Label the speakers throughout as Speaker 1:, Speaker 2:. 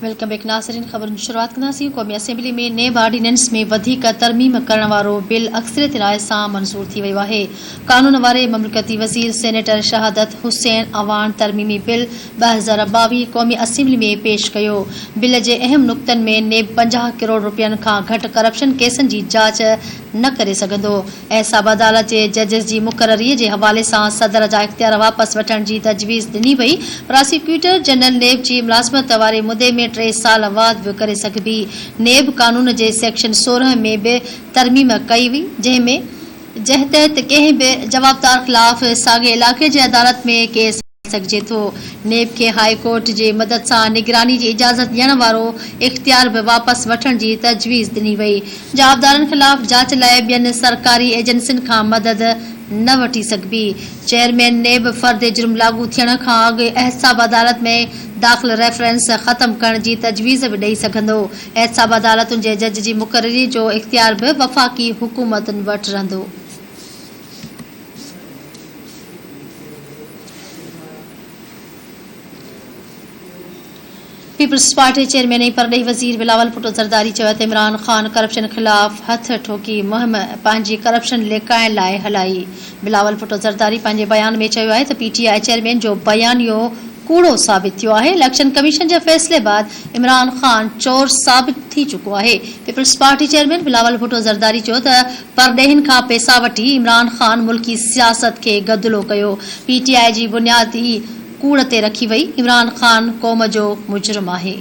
Speaker 1: Welcome back ناظرين خبرن جي شروعات ڪنداسين قومي اسيمبلي ۾ نيب آرڊيننس ۾ وڌيڪ ترميم ڪرڻ وارو بل اڪثريت راء سان منظور ٿي ويو آهي قانون واري مملڪتي وزير سينيٽر شهادت حسين اعواڻ ترميمي بل 2022 قومي اسيمبلي ۾ پيش ڪيو بل جي اهم نقطن ۾ نيب 50 ڪروڙ رپين کان گهٽ ڪرپشن ڪيسن جي جاچ نه ڪري سگهندو. احتساب عدالت جي ججز جي مقرري جي حوالي سان صدر جا اختيار واپس وٺڻ جي تجويز ڏني وئي. پراسيڪيوٽر جنرل نيب جي ملازمت واري مدي ۾ ٽي سال واڌ به ڪري سگهبي. نيب قانون جي سيڪشن 16 ۾ به ترميم ڪئي وئي جنهن ۾ جنهن تحت ڪنهن به جوابدار خلاف ساڳئي علائقي جي عدالت ۾ ڪيس هلائي سگهجي ٿو. نيب کي هاء ڪورٽ جي مدد سان نگراني جي اجازت ڏيڻ وارو اختيار به واپس وٺڻ جي تجويز ڏني وئي. جوابدارن خلاف جاچ لاء ٻين سرڪاري ايجنسين کان مدد نه وٺي سگهبي. چيئرمين نيب فرد جرم لاڳو ٿيڻ کان اڳ احتساب عدالت ۾ داخل ريفرنس ختم ڪرڻ جي تجويز به ڏئي سگهندو. احتساب عدالتن جي جج جي مقرري جو اختيار به وفاقي حڪومتن وٽ رهندو. پيپلز پارٽي چيئرمين ۽ پرڏيهي وزير بلاول ڀٽو زرداري چيو آهي ته عمران خان ڪرپشن خلاف هٿ ٺوڪي مهم پنهنجي ڪرپشن لڪائڻ لاء هلائي. بلاول ڀٽو زرداري پنهنجي بيان ۾ چيو آهي ته پي ٽي I chairman جو بيانيو ڪوڙو ثابت ٿيو آهي، اليڪشن ڪميشن جي فيصلي بعد عمران خان چور ثابت ٿي چڪو آهي. Peoples party chairman Bilawal Bhutto Zardari چيو ته پرڏيهين کان پئسا وٺي عمران خان ملڪي سياست کي گدلو ڪيو، پي ٽي آء جي بنياد ئي ڪوڙ تي رکي وئي، عمران خان قوم جو مجرم آهي.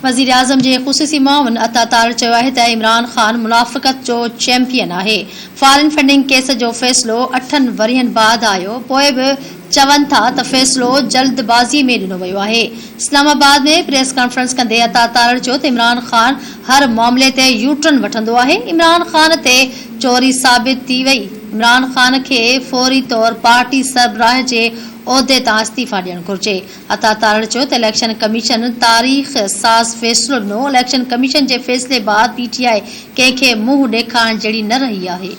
Speaker 1: وزيراعظم جي خصوصي معاون عطا تارڙ چيو آهي ته عمران خان منافقت جو چيمپيئن آهي، فارن فنڊنگ ڪيس جو فيصلو اٺن ورهين بعد آيو پوء به چون ٿا ته فيصلو جلد بازي ۾ ڏنو ويو آهي. اسلام آباد ۾ پريس ڪانفرنس ڪندي عطا تارڙ چيو ته عمران خان هر معاملي تي يوٽرن وٺندو آهي، عمران خان تي چوري ثابت ٿي وئي، عمران خان کي فوري طور پارٽي سربراهه جي عهدي تان استعيفيٰ ڏيڻ گهرجي. عطا تارڙ چيو ته اليڪشن ڪميشن تاريخ ساز فيصلو ڏنو، اليڪشن ڪميشن جي فيصلي بعد پي ٽي آء ڪنهن کي منهن ڏيکارڻ جهڙي نه رهي آهي.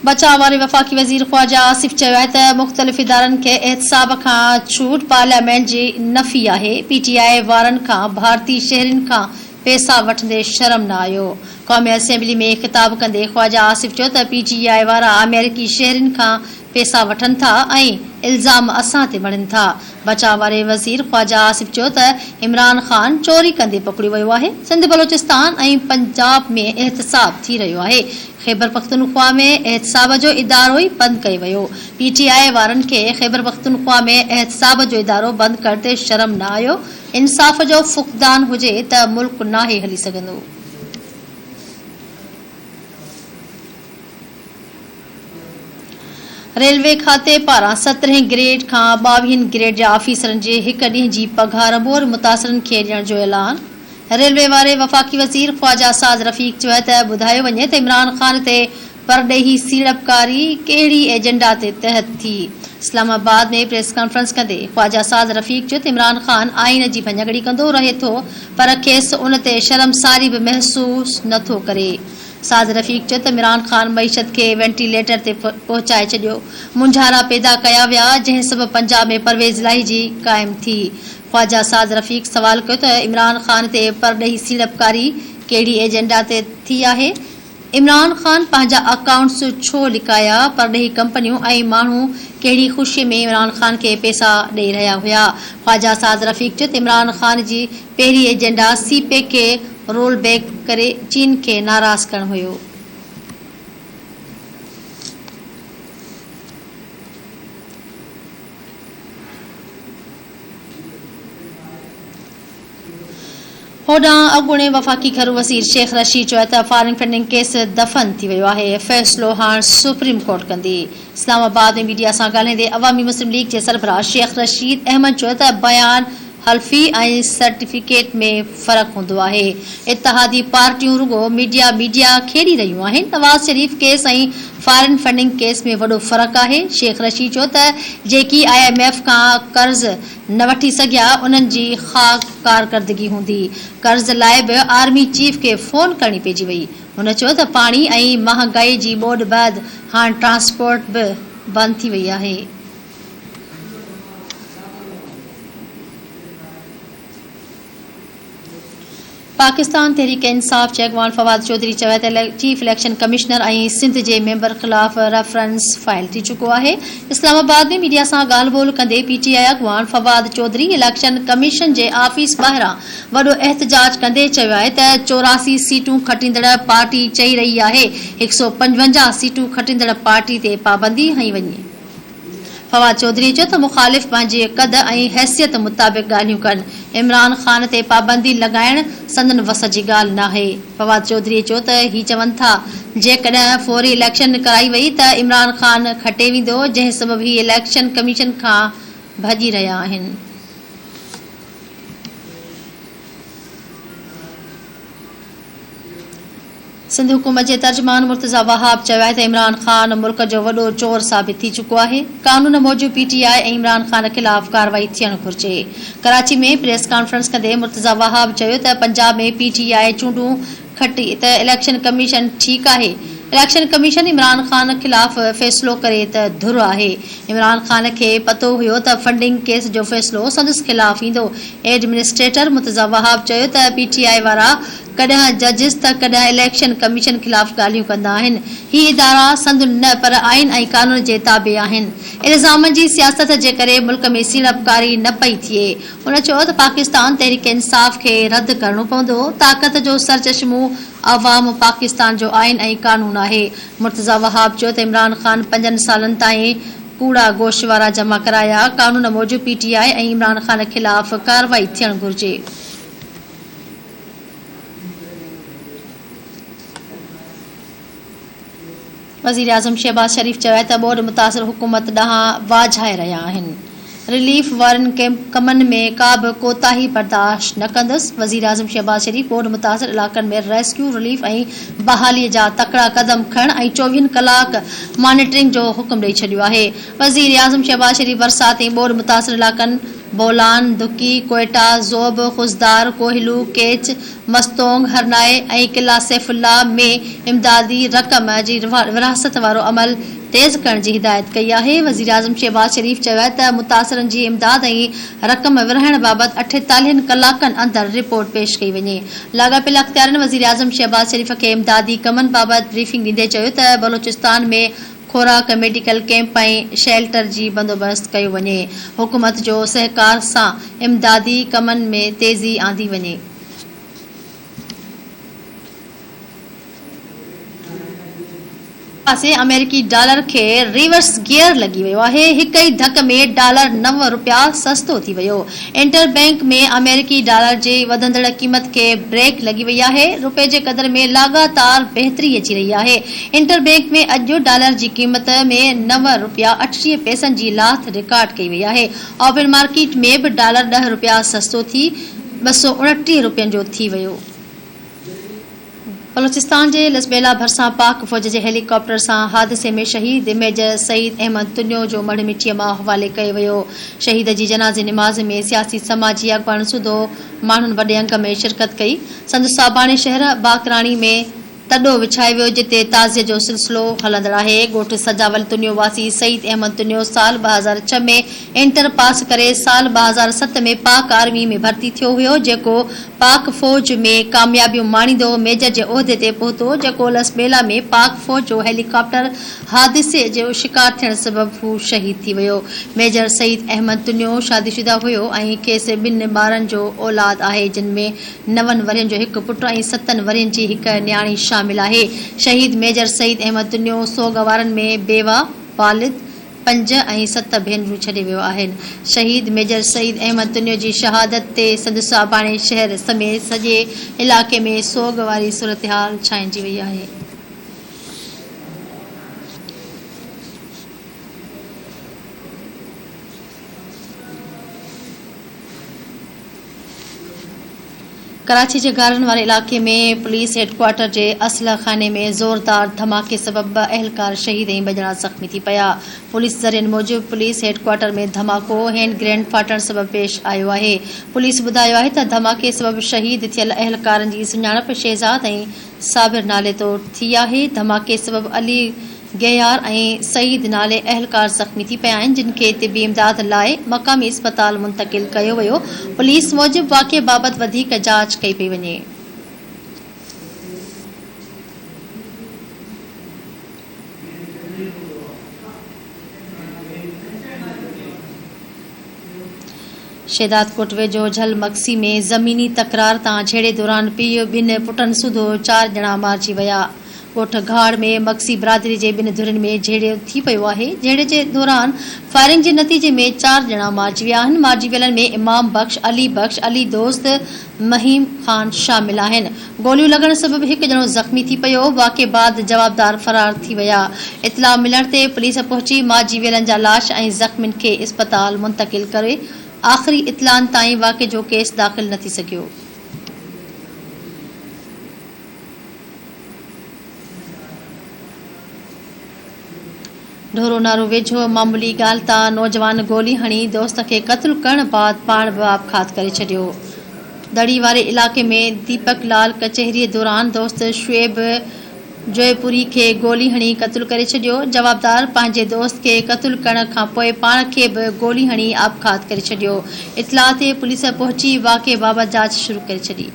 Speaker 1: بچاء واري وفاقي وزير خواجه آصف چيو آهي ته مختلف ادارن کي احتساب کان ڇوٽ پارليامينٽ جي نفي آهي، پي ٽي آء وارن کان ڀارتي شهرين کان پئسا وٺندي شرم نه آيو. قومي اسيمبلي ۾ خطاب ڪندي خواجه آصف چيو ته پي ٽي آء وارا آمريڪي شهرين کان پئسا وٺن ٿا ۽ الزام اسان تي مڙهين ٿا. بچاء واري وزير خواجه آصف چيو ته عمران خان چوري ڪندي پڪڙيو ويو آهي، سنڌ بلوچستان ۽ پنجاب ۾ احتساب ٿي رهيو آهي، خيبرپختونخوا ۾ احتساب جو ادارو ئي بند ڪيو ويو، پي ٽي آء وارن کي خيبرپختونخوا ۾ احتساب جو ادارو بند ڪرڻ تي شرم نه آيو، انصاف جو فقدان هجي ته ملڪ ناهي هلي سگهندو. ريلوي کاتي پاران سترهين گريڊ کان ٻاويهين گريڊ جي آفيسرن جي هڪ ڏينهن جي پگهار ٻوڏ متاثرن کي ڏيڻ جو اعلان، ريلوي واري وفاقي وزير خواجه سعد رفيق چيو آهي ته ٻڌايو وڃي ته عمران خان تي پرڏيهي سيڙپڪاري ڪهڙي ايجنڊا تي تحت ٿي؟ اسلام آباد ۾ پريس ڪانفرنس ڪندي خواجه سعد رفيق چيو ته عمران خان آئين جي ڀڃڪڙي ڪندو رهي ٿو پر کيس ان تي شرمساري به محسوس نٿو ڪري. سعد رفيق چيو ته عمران خان معيشت کي وينٽي ليٽر تي پهچائي ڇڏيو، مونجهارا پيدا ڪيا ويا، جنهن سبب پنجاب ۾ پرويز الاهي جي قائم ٿي. خواجه سعد رفيق سوال ڪيو ته عمران خان تي پرڏيهي سيڙپڪاري ڪهڙي ايجنڊا تي ٿي آهي؟ عمران خان پنهنجا اڪائونٽس ڇو لڪايا، پرڏيهي ڪمپنيون ۽ ماڻهو ڪهڙي خوشي ۾ عمران خان کي پئسا ڏئي رهيا هيا؟ خواجه سعد رفيق چيو ته عمران خان جي پهرين ايجنڊا سي پيڪ کي رول بيڪ ڪري چين کي ناراض ڪرڻ هيو. هوڏانهن اڳوڻي وفاقي گهرو وزير شيخ رشيد چيو آهي ته فارن فنڊنگ ڪيس دفن ٿي ويو آهي، فيصلو هاڻ سپريم ڪورٽ ڪندي. اسلام آباد ۾ ميڊيا سان ڳالهائيندي عوامي مسلم ليگ جي سربراهه شيخ رشيد احمد چيو ته بيان حلفي ۽ سرٽيفڪيٽ ۾ فرق هوندو آهي، اتحادي پارٽيون رڳو ميڊيا ميڊيا کيڏي رهيون آهن، Nawaz Sharif case ۽ foreign funding case ۾ وڏو فرق آهي. شيخ رشيد چيو ته جيڪي I M F کان قرض نه وٺي سگهيا انهن جي خاڪ ڪارڪردگي هوندي، قرض لاء به آرمي چيف کي فون ڪرڻي پئجي وئي. هن چيو ته پاڻي ۽ مهانگائي جي ٻوڏ بعد هاڻ ٽرانسپورٽ به بند ٿي وئي آهي. پاڪستان تحريڪ انصاف جي اڳواڻ فواد چوڌري چيو آهي ته چيف اليڪشن ڪمشنر ۽ سنڌ جي ميمبر خلاف ريفرنس فائل ٿي چڪو آهي. اسلام آباد ۾ ميڊيا سان ڳالهه ٻولهه ڪندي پي ٽي آء اڳواڻ فواد چوڌري اليڪشن ڪميشن جي آفيس ٻاهران وڏو احتجاج ڪندي چيو آهي ته 84 سيٽون کٽيندڙ پارٽي چئي رهي آهي 155 سيٽون کٽيندڙ پارٽي تي پابندي هنئي وڃي. فواد چوڌري چيو ته مخالف پنهنجي قد ۽ حيثيت مطابق ڳالهيون ڪن، عمران خان تي پابندي لڳائڻ سندن وس جي ڳالهه ناهي. فواد چوڌري چيو ته هي چون ٿا جيڪڏهن فوري اليڪشن ڪرائي وئي ته عمران خان کٽي ويندو، جنهن سبب هي اليڪشن ڪميشن کان ڀڄي رهيا آهن. سنڌ حڪومت جي ترجمان مرتضيٰ وهاب چيو آهي ته عمران خان ملڪ جو وڏو چور ثابت ٿي چڪو آهي، قانون موجب پي ٽي آء ۽ عمران خان خلاف ڪارروائي ٿيڻ گهرجي. ڪراچي ۾ پريس ڪانفرنس ڪندي مرتضيٰ وهاب چيو ته پنجاب ۾ پي ٽي آء چونڊون کٽي ته اليڪشن ڪميشن ٺيڪ آهي، اليڪشن ڪميشن عمران خان خلاف فيصلو ڪري ته ڌر آهي، عمران خان کي پتو هيو ته فنڊنگ ڪيس جو فيصلو سندس خلاف ايندو. ايڊمنسٽريٽر مرتضيٰ وهاب چيو ته پي ٽي آء وارا ڪڏهن ججز ته ڪڏهن اليڪشن ڪميشن خلاف ڳالهيون ڪندا آهن. هي ادارا سندن نه پر آئين ۽ قانون جي تابع آهن. الزامن جي سياست جي ڪري ملڪ ۾ سيڙپڪاري نه پئي ٿئي. هن چيو ته پاڪستان تحريڪ انصاف کي رد ڪرڻو پوندو، طاقت جو سرچشمو عوام، پاڪستان جو آئين ۽ قانون آهي. مرتضيٰ وهاب چيو ته عمران خان پنجن سالن تائين ڪوڙا گوشوارا جمع ڪرايا، قانون موجب پي ٽي آء ۽ عمران خان خلاف ڪارروائي ٿيڻ گهرجي. وزيراعظم شهباز شريف چيو آهي ته ٻوڏ متاثر حڪومت ڏانهن واجهائي رهيا آهن، رليف وارن ڪمن ۾ ڪا به ڪوتاهي برداشت نه ڪندس، وزيراعظم شهباز شريف ٻوڏ متاثر علائقن ۾ ريسڪيو، رليف ۽ بحالي جا تڪڙا قدم کڻڻ ۽ چوويهن ڪلاڪ مانيٽرنگ جو حڪم ڏئي ڇڏيو آهي. وزيراعظم شهباز شريف برسات ۽ ٻوڏ متاثر علائقن بولان، دڪي، ڪوئيٽا، زوب، خضدار، ڪوهلو، ڪيچ، مستونگ، هرنائي ۽ قلعه سيف الله ۾ امدادي رقم جي ورهاست وارو عمل تيز ڪرڻ جي هدايت ڪئي آهي. وزيراعظم شهباز شريف چيو آهي ته متاثرن جي امداد ۽ رقم ورهائڻ بابت اٺيتاليهن ڪلاڪن اندر رپورٽ پيش ڪئي وڃي. لاڳاپيل اختيارين وزيراعظم شهباز شريف کي امدادي ڪمن بابت بريفنگ ڏيندي چيو ته بلوچستان ۾ خوراڪ، ميڊيڪل ڪئمپ ۽ شيلٽر جي بندوبست ڪيو وڃي، حڪومت جو سهڪار سان امدادي ڪمن ۾ تيزي آندي وڃي. پاسي آمريڪي ڊالر کي ريورس گيئر لڳي ويو آهي، هڪ ئي ڌڪ ۾ ڊالر نو رپيا سستو ٿي ويو، انٽر بئنڪ ۾ آمريڪي ڊالر جي وڌندڙ قيمت کي بريڪ لڳي وئي آهي، رپئي جي قدر ۾ لاڳاتار بهتري اچي رهي آهي، انٽر بئنڪ ۾ اڄ ڊالر جي قيمت ۾ نو رپيا 38 پئسن جي لاٿ رڪارڊ ڪئي وئي آهي، اوپن مارڪيٽ ۾ به ڊالر ڏهه رپيا سستو ٿي 229 رپين جو ٿي ويو. بلوچستان جي لسٻيلا ڀرسان پاڪ فوج جي هيلي ڪاپٽر سان حادثي ۾ شهيد ميجر سعيد احمد تنيو جو مڙهه مٺيء ماء حوالي ڪيو ويو. شهيد جي جنازي نماز ۾ سياسي سماجي اڳواڻن سوڌو ماڻهن وڏي انگ ۾ شرڪت ڪئي. سندس ساباڻي شهر باقراڻي ۾ تڏو وڇايو ويو جتي تعزيت جو سلسلو هلندڙ آهي. ڳوٺ سجاول تنيو واسي سعيد احمد تنيو سال 2006 ۾ انٽر پاس ڪري سال 2007 ۾ پاڪ آرمي ۾ ڀرتي ٿيو هيو جيڪو پاڪ فوج ۾ ڪاميابيون ماڻيندو ميجر جي عهدي تي پهتو جيڪو لسٻيلا ۾ پاڪ فوج جو هيلي ڪاپٽر حادثي جو شڪار ٿيڻ سبب هو شهيد ٿي ويو. ميجر سعيد احمد تنيو شادي شده هيو ۽ کيس ٻن ٻارن جو اولاد آهي جن ۾ نون ورهين جو هڪ پٽ ۽ ستن ورهين جي هڪ نياڻي شامل آهي. شهيد ميجر سعيد احمد تنيو سوڳ وارن ۾ بيوه والد، پنج ۽ ست ڀينرون ڇڏي ويو آهن. شهيد ميجر سعيد احمد تنيو جي شهادت تي سندس اباڻي شهر سميت سڄي علائقي ۾ سوڳ واري صورتحال ڇانئجي وئي آهي. ڪراچي جي گارڊن واري علائقي ۾ پوليس هيڊڪوارٽر جي اسلحه خاني ۾ زوردار ڌماڪي سبب ٻه اهلڪار شهيد ۽ ٻه ڄڻا زخمي ٿي پيا. پوليس ذريعن موجب پوليس هيڊڪوارٽر ۾ ڌماڪو هينڊ گرينڊ ڦاٽڻ سبب پيش آيو آهي. پوليس ٻڌايو آهي ته ڌماڪي سبب شهيد ٿيل اهلڪارن جي سڃاڻپ شهزاد ۽ صابر نالي طور ٿي آهي. ڌماڪي سبب علي گيهار ۽ سعيد نالي اهلڪار زخمي ٿي پيا آهن، جن کي طبي امداد لاء مقامي اسپتال منتقل ڪيو ويو، پوليس موجب واقعي بابت وڌيڪ جاچ ڪئي پئي وڃي. شهدادڪوٽ ويجهو جهل مگسي ۾ زميني تڪرار تان جهيڙي دوران پيء ٻن پٽن سوڌو چار ڄڻا مارجي ويا. ڳوٺ گهاڙ ۾ مگسي برادري جي ٻن ڌرين ۾ جهيڙو ٿي پيو آهي، جهيڙي جي دوران فائرنگ جي نتيجي ۾ چار ڄڻا مارجي ويا آهن، مارجي ويلن ۾ امام بخش، علي بخش، علي دوست، مهيم خان شامل آهن. گوليون لڳڻ سبب هڪ ڄڻو زخمي ٿي پيو، واقعي بعد جوابدار فرار ٿي ويا. اطلاع ملڻ تي پوليس پهچي مارجي ويلن جا لاش ۽ زخمين کي اسپتال منتقل ڪري آخري اطلاعن تائين واقعي جو ڪيس داخل نه ٿي سگهيو. ڍورو نارو ويجهو معمولي ڳالهه تان نوجوان گولي هڻي دوست کي قتل ڪرڻ بعد پاڻ به آپگهات ڪري ڇڏيو. دڙي واري علائقي ۾ ديپڪ لال ڪچهري دوران دوست شعيب جوئيپوري کي گولي هڻي قتل ڪري ڇڏيو. جوابدار پنهنجي دوست کي قتل ڪرڻ کانپوء پاڻ کي به گولي هڻي آپگهات ڪري ڇڏيو. اطلاع تي پوليس پهچي واقعي بابت جاچ شروع ڪري ڇڏي.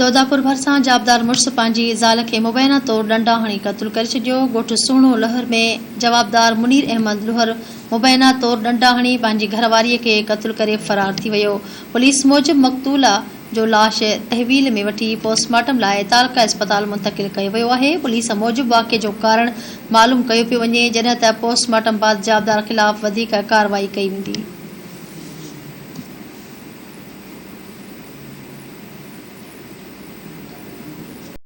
Speaker 1: دوداپور ڀرسان جابدار مڙس پنهنجي زال کي مبينا طور ڏنڊا هڻي قتل ڪري ڇڏيو، ڳوٺ سهڻو لهر ۾ جوابدار منير احمد لهر مبينا طور ڏنڊا هڻي پنهنجي گهرواريء کي قتل ڪري فرار ٿي ويو، پوليس موجب مقتولا جو لاش تحويل ۾ وٺي پوسٽ مارٽم لاء تعلقه اسپتال منتقل ڪيو ويو آهي، پوليس موجب واقعي جو ڪارڻ معلوم ڪيو پيو وڃي، جڏهن ته پوسٽ مارٽم بعد جوابدار خلاف وڌيڪ ڪارروائي ڪئي ويندي.